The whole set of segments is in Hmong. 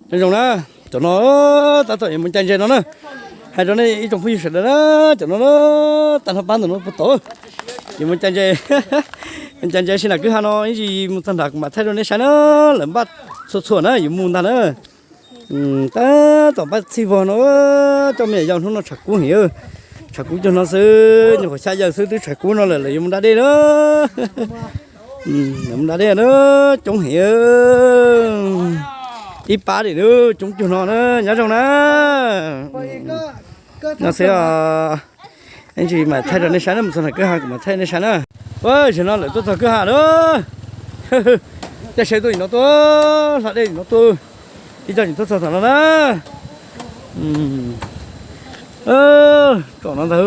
Nyob zoo na, cov no tab tom yuav mus cai ntses no na. Hais rau nej ib tsoom phooj ywg sawv daws na, cov no na, tag nrho pab ntawm no puag tod. Yuav mus cai ntses, cai ntses si nram kwj ha no ib ntsis mus txog nrad kuv mam thaij rau nej saib na. Lawv npaj txhua txhua na, yuav mus ntag na. Tab tom npaj txhij vog no, coj me nyuam yaus hnub no tshav kub heev. Tshav kub cuag no xwb, nyuam qhuav xya yawm xwb twb tshav kub no lawm, lawv yuav mus da dej na. Lawv mus da dej na, coob heev. Ib pab dim na, coob cuag no na, nyob zoo na. No xwb os, ib ntsis mam thaij rau nej saib na, mus txog nram kwj ha kuv mam thaij nej saib na. Ua, zaum no lawv tuaj txog kwj ha lawm. Caij tsheb tuaj tim no tuaj, hla dej tim no tuaj. Ib co tseem tuaj txog tom no na. Tsom no ntag.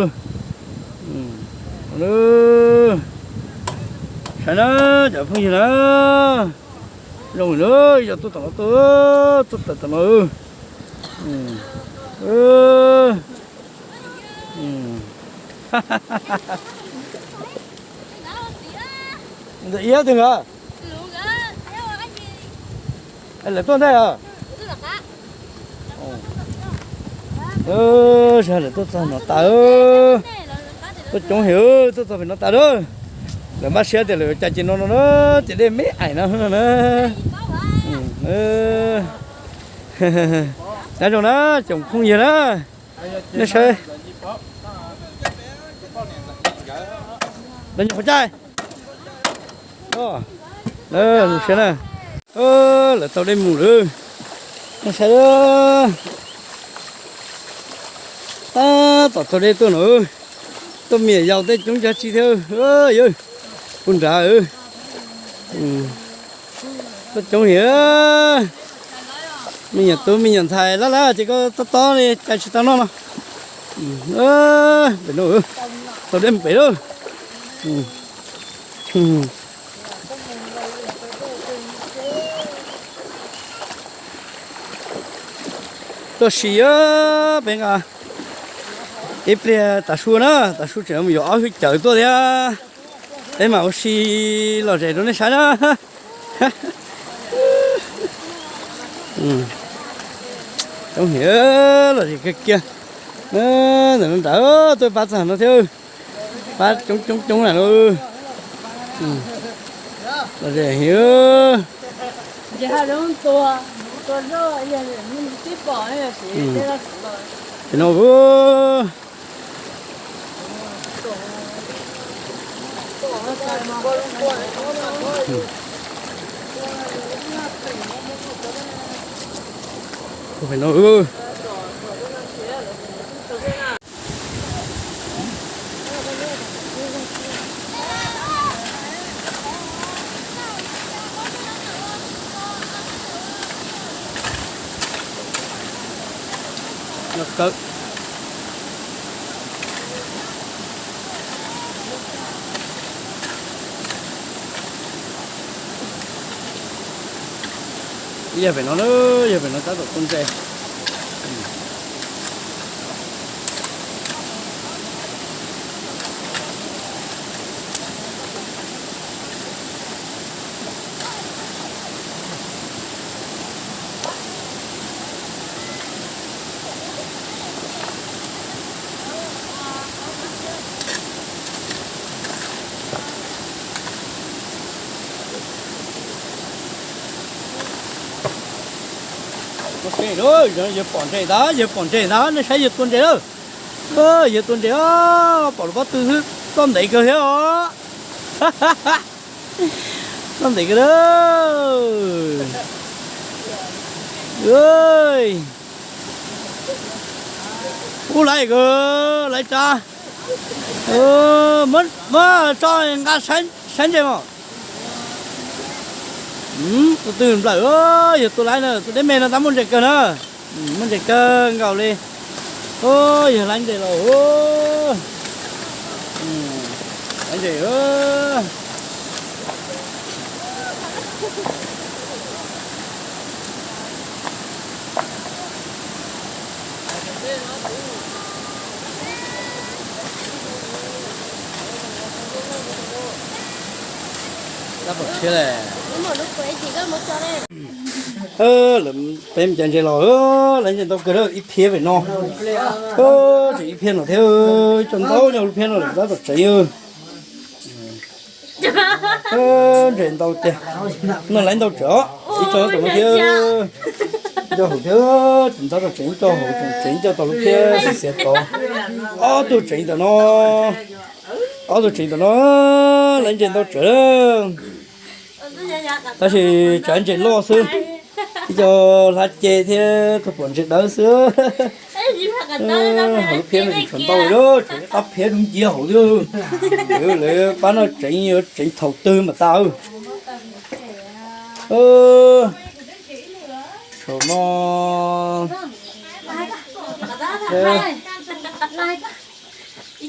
Saib na, cov phooj ywg na. Zoo na, ib co tuaj tom no tuaj, tuaj tawm tom no. Ntawm iab twg a? Lawv tuaj ntej a? Lawv tuaj txog no tas, tuaj coob heev, tuaj txog pem no tas lawm. Lawv npaj siab tias lawv yuav cai ces no no na, ces dej me aim no na. Nyob zoo na, tsoom phooj ywg na, nej saib. Lawv nyuam qhuav caij. Lawv zoo siab na. Lawv tau dej mus lawm. Nej saib, tab tom tau dej tuaj no. Tuaj me nyuam yaus tej coob tag tsi thiab. Yawg, puag nrad. Tuaj coob heev. Me nyuam tub me nyuam ntxhais lab lab ces koj tob tob li cas tsis tau noj no. Pem no, tau dej mus pem lawm. Tuaj si peb nqa. Ib pliag tav su na, tav su tseem yuav ob hwj cawv tuaj thiab. Peb mam ua si lom zem rau nej saib na. Coob heev, lom zem kawg kiag. Ntawm no nrad tuaj pab txog no thiab. Pab coob coob coob na. Lom zem heev. Ces no Yog pem no, yog pem no tab tom tuaj ntses. Yawg pom ntses ntag, yawg pom ntses ntag, nej saib yawg tua ntses lawm. Yawg tua ntses, pom lub pob tw xwb, txoj ntev kawg thiab os. Txoj ntev kawg. Ub, laiv kawg, laiv tsa. Muab tso nqa saib ntses mog. Tus twg nplawm, yawg tua laiv na, tus deb me no tab muaj ntses kawg na. Muaj ntses kawg nkaus li. Yawg laiv ntses los. Laiv ntses. Lab pom tshiab le. Lawv peb mus cov ntses los, lawv ntses ntau kawg, ib phiab pem no. Tseem ib phiab no thiab, cov ntau nyob lub phiab no lawm tab tom tseev. Ntses ntau tiag, no lawv ntau tsawv os, ib co tom no thiab, ib co hauv thiab, tseem ntau tseem ib co hauv, tseem ib co tom lub phiab xiav tod. Ob tug tseev tom no, ob tug tseev tom no, lawv ntses ntau tsawv. Tab sis tseem ntses loj xwb, ib co hlab ce thiab tug pom ntses dawb xwb. Hauv lub phiab no tseem tshuav ntau li, tshuav ib qab phiab dub nciab hauv xwb. Lawv pab no tseev yuav tseev thaum twg mas tas. Saum no, ib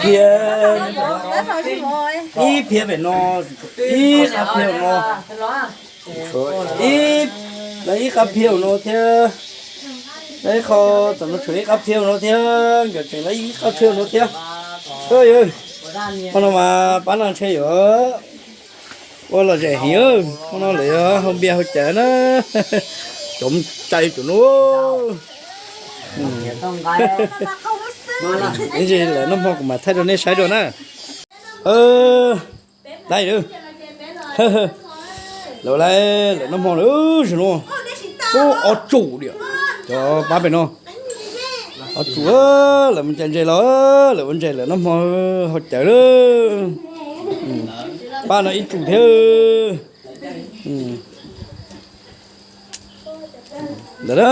phiab, ib phiab pem no, ib qab phiab no, ib, lawv ib qab phiab no thiab, lawv ib qho tom no tshuav ib qab phiab no thiab, nkawd tseem lawv ib qab phiab no thiab. Hmo no mas pab no ntshe yuav ua lom zem heev, hmo no lawv yuav haus npias haus cawv na. Cov cai cov no, ib ntsis lawm noj hmo kuv mam thaij rau nej saib dua na. Dai, lawv lawm, lawm noj hmo lawm, zaum no ub ob tsum diam, cov pab pem no. Ob tsum, lawv mus cov ntses los, lawv ua ntses lawm noj hmo haus cawv lawm. Pab no ib tsum thiab. Ntawd na.